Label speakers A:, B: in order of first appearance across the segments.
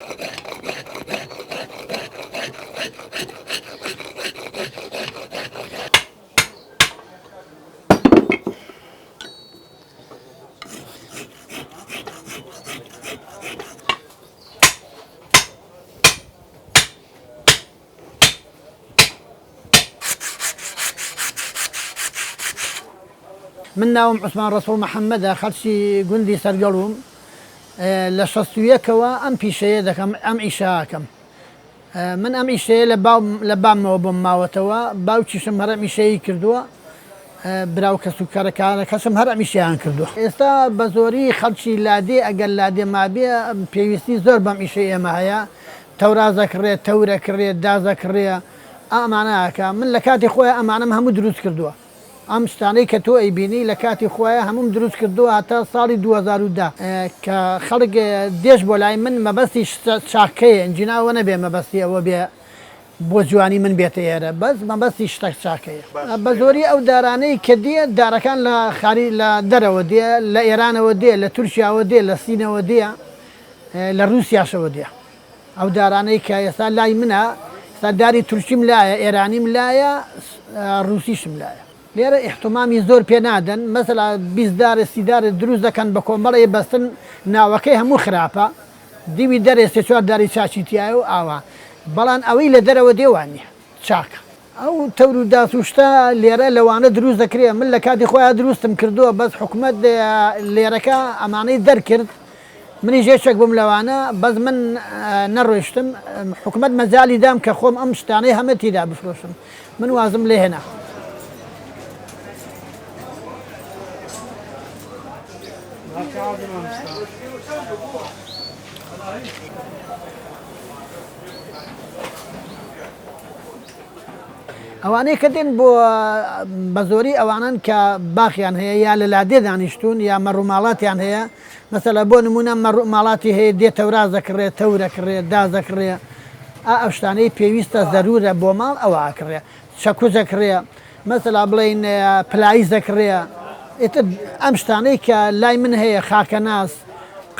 A: من ناوم عوسمان ڕەسوڵ محەممەدە خەڵکی گوندی سەرگەڵوم لە 61ەوە ئەم پیشەیە دەکەم ئەم ئیشاکەم من ئەم ئیشەیە لە باو لە بامەوە بۆم ماوەتەوە باوکیشم هەر ئەم ئیشەی کردووە برا و کەسوکارەکانەکەشم هەر ئەم ئیشەیان کردووە. ئێستا بە زۆری خەڵکی لادێ ئەگەر لادێ مابێ پێویستی زۆر بەم ئیشەی ئێمە هەیە تەوراز ئەکڕێ تەور ئەکڕێ داز ئەکڕێ ئەمانە ئەکا من لە کاتی خۆیا ئەمانەم هەموو دروست کردووە. ئەم شتانەی کە تۆ ئەیبینی لە کاتی خۆیا هەمووم دروست کردووە هەتا ساڵی 2010 کە خەڵک دێش بۆ لای من مەبەستی شتە چاکەیە ئینجینا ئەوە نەبێ مەبەستی ئەوە بێ بۆ جوانی من بێتە ئێرە بەس مەبەستی شتە چاکەیە بە زۆری ئەو دارانەی کە دێ دارەکان لە خاری لە دەرەوە دێ لە ئێرانەوە دێ لە تورکیاوە دێ لە سینەوە دێ لە رووسیاشەوە دێ. ئەو دارانەی کە ئێستا لای منە، ئێستا داری تورکیم لایە، ئێرانیم لایە، ڕووسیشم لایە. لێرە ئیحتمامی زۆر پێ نادەن، مەسەلا 20 دارێ 30 دارێ دروست دەکەن بە کۆمەڵێ بەستن، ناوەکەی هەموو خراپە، دیوی دەرێ سێ چوار داری چاکی تیایە و ئاوا، بەڵام ئەوەی لە دەرەوە دێ وا نییە، چاکە. ئەو تەور و داس و شتە لێرە لەوانە دروست دەکرێ، من لە کاتی خۆیا دروستم کردووە، بەس حکومەت لێرەکە ئەمانەی دەرکرد، منیش یەکێک بووم لەوانە، بەس من نەڕۆیشتم، حکومەت مەجالی دام کە خۆم ئەم شتانەی هەمە تیدا بفرۆشم، من وازم لێ هێنا. ئەوانەی کە دێن بۆ بەزۆری ئەوانەن کە باخیان هەیە یا لە لادێ دانیشتوون یا مەڕوماڵاتیان هەیە مەسەلە بۆ نمونە مەڕوماڵاتی هەیە دێ تەوراز دەکڕێ تەور ئەکڕێ داس دەکڕێ ئا ئەو شتانەی پێویستە زەرورە بۆ ماڵ ئەوە ئەکڕێ چەکوچ ئەکڕێ مەسەلا بڵێین پلایز ئەکڕێ ئیتر ئەم شتانەی کە لای من هەیە خاکەناس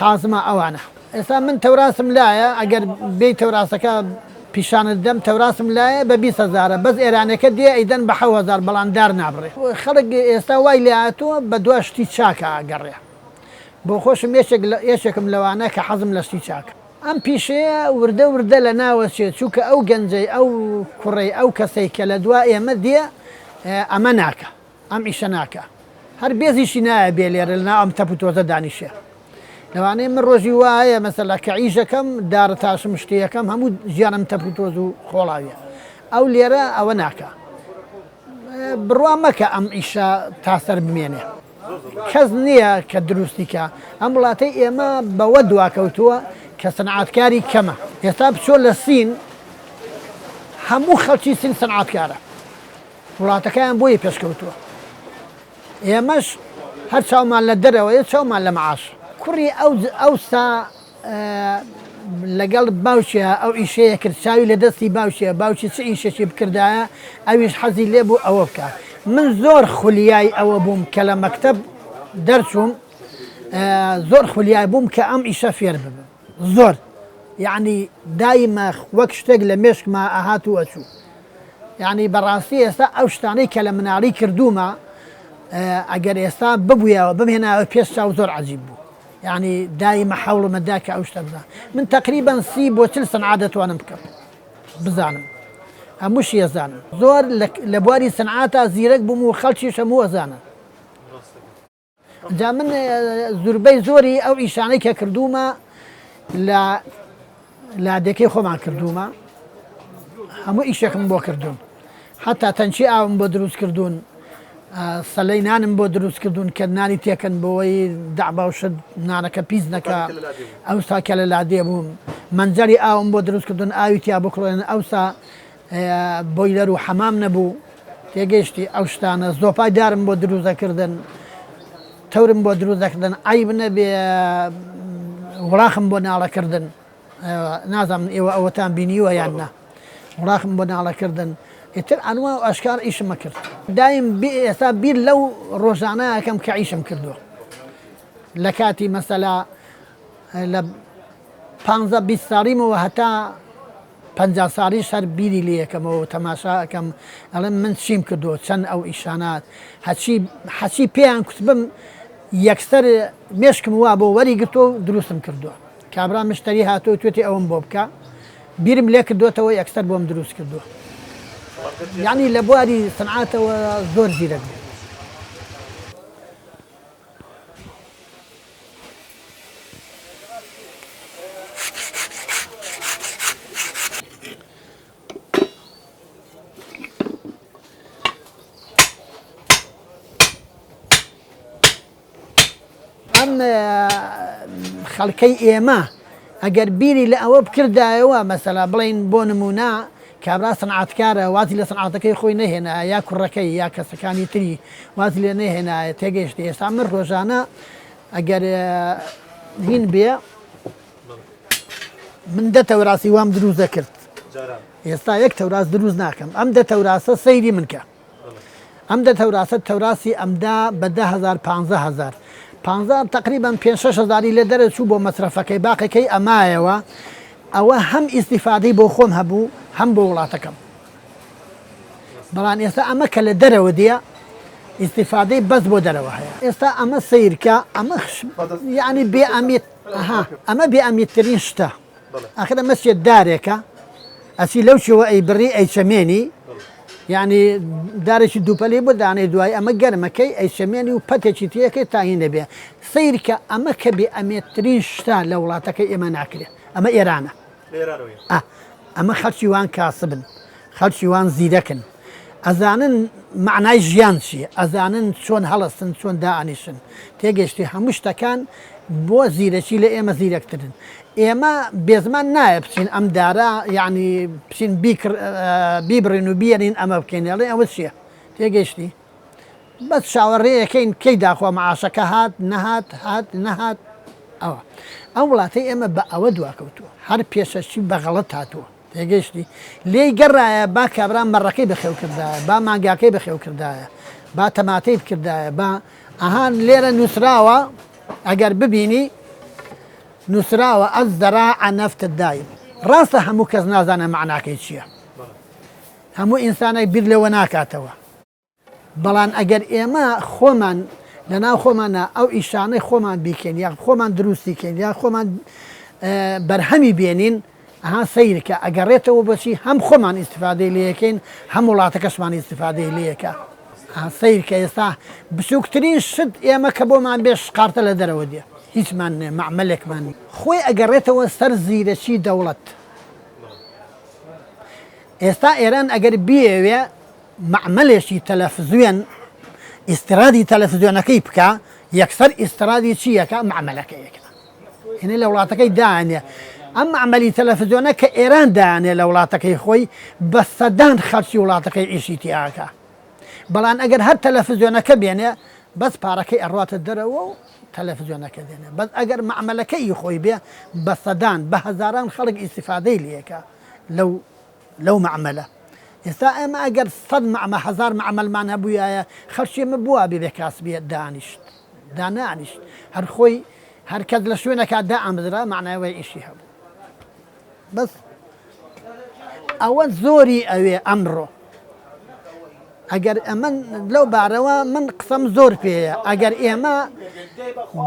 A: قازمە ئەوانە. ئێستا من تەوراسم لایە ئەگەر بێی تەوراسەکە پیشانت دەم تەوراسم لایە بە 20 هەزارە بەس ئێرانەکە دێ ئەیدەن بە حەو هەزار بەڵام دار نابڕێ خەڵک ئێستا وای لێ هاتووە بە دوا شتی چاکە ئەگەڕێ بۆ خۆشم یەکێک لە یەکێکم لەوانە کە حەزم لە شتی چاکە. ئەم پیشەیە وردە وردە لە ناوەچێ چونکە ئەو گەنجەی ئەو کوڕەی ئەو کەسەی کە لە دوا ئێمە دێ ئەمە ناکا. ئەم ئیشە ناکا هەر بێزیشی نایە بێ لێرە لەناو ئەم تەپ و تۆزە دانیشێ لەوانەیە من ڕۆژی وا هەیە مەسەلا کە ئیشەکەم دارە تاشم شتەکەم هەموو ژیانم تەپ و تۆز و خۆڵاویە ئەو لێرە ئەوە ناکا بڕوا مەکە ئەم ئیشە تاسەر بمێنێ کەس نییە کە دروستی کە ئەم وڵاتەی ئێمە بەوە دواکەوتووە کە سنعاتکاری کەمە ئێستا بچۆ لە سین هەموو خەڵکی سین سنعاتکارە وڵاتەکەیان بۆیە پێشکەوتووە ئێمەش هەر چاومان لە دەرەوەیە چاومان لە معاش. کوڕی ئەو ئەوسا لەگەڵ باوکیا ئەو ئیشەیە کرد چاوی لە دەستی باوکیە باوکی چ ئیشێکی بکردایە ئەویش حەزی لێ بوو ئەوە بکە من زۆر خولیای ئەوە بووم کە لە مەکتەب دەرچووم زۆر خولیای بووم کە ئەم ئیشە فێر ببم زۆر یعنی دایمە وەک شتێک لە مێشکما ئەهات و ئەچوو یانی بەڕاستی ئێستا ئەو شتانەی کە لە مناڵی کردوومە ئەگەر ئێستا ببوویەوە بمهێناوە پێش چاو زۆر عجیب بوو یعنی دایمە حەوڵمەدا کە ئەو شتە بزان من تقریبا 30 بۆ 40 سنعە دەتوانم بکەم بزانم هەمووشی ئەزانم زۆر لە بواری سنعاتا زیرەک بووم و خەڵکیش هەموو ئەزانن جا من زوربەی زۆری ئەو ئیشانەی کە کردوومە لە لادێکەی خۆمان کردوومە هەموو ئیشێکم بۆ کردوون حتا تەنچی ئاوم بۆ دروست کردوون سەلەی نانم بۆ دروست کردوون کە نانی تێکەن بۆی دەعبا و شت نانەکە پیس نەکە ئەوسا کە لە لادێ بووم مەنجەری ئاوم بۆ دروست کردوون ئاوی تیا بکڵێن ئەوسا بۆیلەر و حەمام نەبوو تێگەیشتی ئەو شتانە زۆپای دارم بۆ دروست دەکردن تەورم بۆ دروست دەکردن عیب نەبێ وڵاخم بۆ ناڵەکردن نازانم ئێوە ئەوەتان بینیوە یان نا وڵاخم بۆ ناڵەکردن ئیتر ئەنوا و ئەشکار ئیشمە کرد دایم ئێستا بیر لەو ڕۆژانە ئەکەم کە ئیشم کردووە لە کاتی مەسەلا لە. پانزە 20 ساڵیمەوە هەتا 50 ساڵیش هەر بیری لێ یەکەمەوە و تەماشا ئەکەم ئەڵێم من چیم کردووە چەند ئەو ئیشانات هەچی هەچی پێیان کوتبم یەکسەر مێشکم وا بۆ وەری گرتووە و دروستم کردووە کابرا مشتەری هاتووە توێتی ئەوەم بۆ بکە بیرم لێ کردووەتەوە یەکسەر بۆم دروست کردووە یعنی لە بواری سنعاتەوە زۆر زیرەک بوو. ئەم خەڵکەی ئێمە ئەگەر بیری لە ئەوە بکردایەوە مەسەلا بڵین بۆ نمونە کابرا سنعاتکارە وازی لە سنعاتەکەی خۆی نەهێنا یا کوڕەکەی یا کەسەکانی تری وازی لێ نەهێنایە تێگەیشتی ئێستا من ڕۆژانە ئەگەر هین بێ من دە تەوراسی وام دروست دەکرد ئێستا یەک تەوراس دروست ناکەم ئەم دە تەوراسە سەیری منکە ئەم دە تەوراسە تەوراسی ئەمدا بە 10هزار 15هزار پ تقریبا پێ هزاری لێ دەرەچوو بۆ مەسرەفەکەی باقەکەی ئەمایەوە ئەوە هەم ئیسیفادەی بۆ خۆم هەبوو هەم بۆ وڵاتەکەم بەڵام ئێستا ئەمە کە لە دەرەوە دیە ئیسیفادەی بەس بۆ دەرەوە هەیە ئێستا ئەمە سیرکە ئەمە یعنی بێ ئەمیت ئەمە بێ ئەمیتترین شتە ئاخر ئەمە چیە دارێکە ئەچی لەو چێوە ئەی بڕی ئەی چەمێنی یعنی دارێکی دووپەلی بۆ دانێ دوای ئەمە گەرمەکەی ئەی چەمێنی و پەتێکی تیەکەی تاهین دەبێ سیرکە ئەمە کە بێ ئەمێتترین شتە لە وڵاتەکەی ئێمە ناکرێت ئەمە ئێرانە ئەمە خەڵکی وان کاسبن خەڵکی وان زیرەکن ئەزانن مەعنای ژیان چیە ئەزانن چۆن هەڵەستن چۆن دائەنیشن تێگەشتی هەموو شتەکان بۆ زیرەکی لە ئێمە زیرەکترن ئێمە بێزمان نایە بچین ئەم دارە یعنی بچین بیبڕین و بیێنین ئەمە بکەین ئەڵێ ئەوە چییە تێگەشتی بەس چاوەڕێیەکەین کەی داخوا معاشەکە هات نەهات هات نەهات ئەوە ئەم وڵاتەی ئێمە بە ئەوە دواکەوتووە هەر پێشەکی بە غەڵەت هاتووە تێگەیشتی لێی گەڕایە با کابرا مەڕەکەی بەخێو کردایە با مانگاکەی بەخێو کردایە با تەماتەی بکردایە با ئەها لێرە نووسراوە ئەگەر ببینی نووسراوە ئەز زەراعە نەفت دایم ڕاستە هەموو کەس نازانە معناکەی چییە هەموو ئینسانێک بیر لەوە ناکاتەوە بەڵام ئەگەر ئێمە خۆمان لەناو خۆمانا ئەو ئیشانەی خۆمان بیکەین یا خۆمان دروستی کەین یا خۆمان بەرهەمی بێنین ئەها سەیرکە ئەگەڕێتەوە بۆچی هەم خۆمان ئیسیفادەی لەکەین هەم وڵاتەکەشمان ئیسیفادەی لەکە سەیرکە ئێستا بچووکترین شت ئێمە کە بۆمان بێ شقارتە لە دەرەوە دێ هیچمان نێ مەعمەلێکمان خۆی ئەگەڕێتەوە سەر زیرەکی دەوڵەت ئێستا ئێران ئەگەر بیەوێ مەعمەلێکی تەلەفزوێن ئیسترادی تەلەفزیۆنەکەی بکا یەکسەر ئیسترادی چی یەکا مەعمەلەکەی یەکا هێنێ لە وڵاتەکەی دانێ ئەم مەعمەلی تەلەفزیۆنە کە ئێران دانێ لە وڵاتەکەی خۆی بە سەدان خەڵکی وڵاتەکەی ئیشی تیاکە بەڵام ئەگەر هەر تەلەفزیۆنەکە بێنێ بەس پارەکەی ئەڕاتە دەرەوە و تەلەفزیۆنەکە دێنێ بەس ئەگەر مەعمەلەکە ئی خۆی بێ بە سەدان بە هەزاران خەڵک ئیسیفادەی لەکە لەو لەو مەعمەلە. ئێستا ئێمە ئەگەر سەد مەعمە هەزار مەعمەلمان هەبوویایە خەڵکی ئێمە بوا بێ بێ کاسبیە دانیشت دانانیشت هەر خۆی هەر کەس لە شوێنەکە دائەمزرا مەعنای وەی ئیشی هەبوو بەس ئەوە زۆری ئەوێ ئەمڕۆ ئەگەر ئەمن لەو بارەوە من قسەم زۆر پێیە ئەگەر ئێمە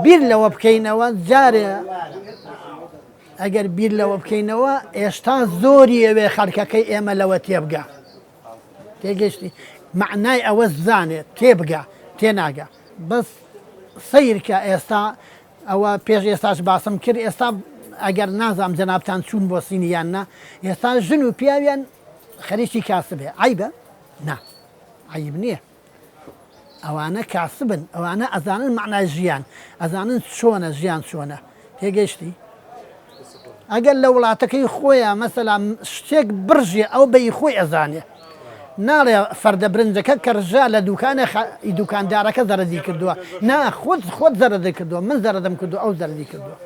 A: بیر لەوە بکەینەوە جارێ ئەگەر بیر لەوە بکەینەوە ئێشتا زۆری ئەوێ خەڵکەکەی ئێمە لەوە تێبگا تێگەشتی معنای ئەوە زانێت تێبگا تێناگا بەس سیرکە ئێستا ئەوە پێش ئێستاش باسم کرد ئێستا ئەگەر نازام جەنابتان چوون بۆ سینی یان نا ئێستا ژن و پیاویان خەریکی کاسبێ عیبە نا عیب نییە ئەوانە کاسبن ئەوانە ئەزانن مەعنای ژیان ئەزانن چۆنە ژیان چۆنە تێگەشتی ئەگەر لە وڵاتەکەی خۆیان مەسەلا شتێک بڕژێ ئەو بەی خۆی ئەزانێ ناڵێ فەردە برنجەکە کە ڕژا لە دوکانە دوکاندارەکە زەرەدی کردووە نا خۆت خۆت زەرەدی کردووە من زەرەدم کردو ئەو زەرەدی کردووە.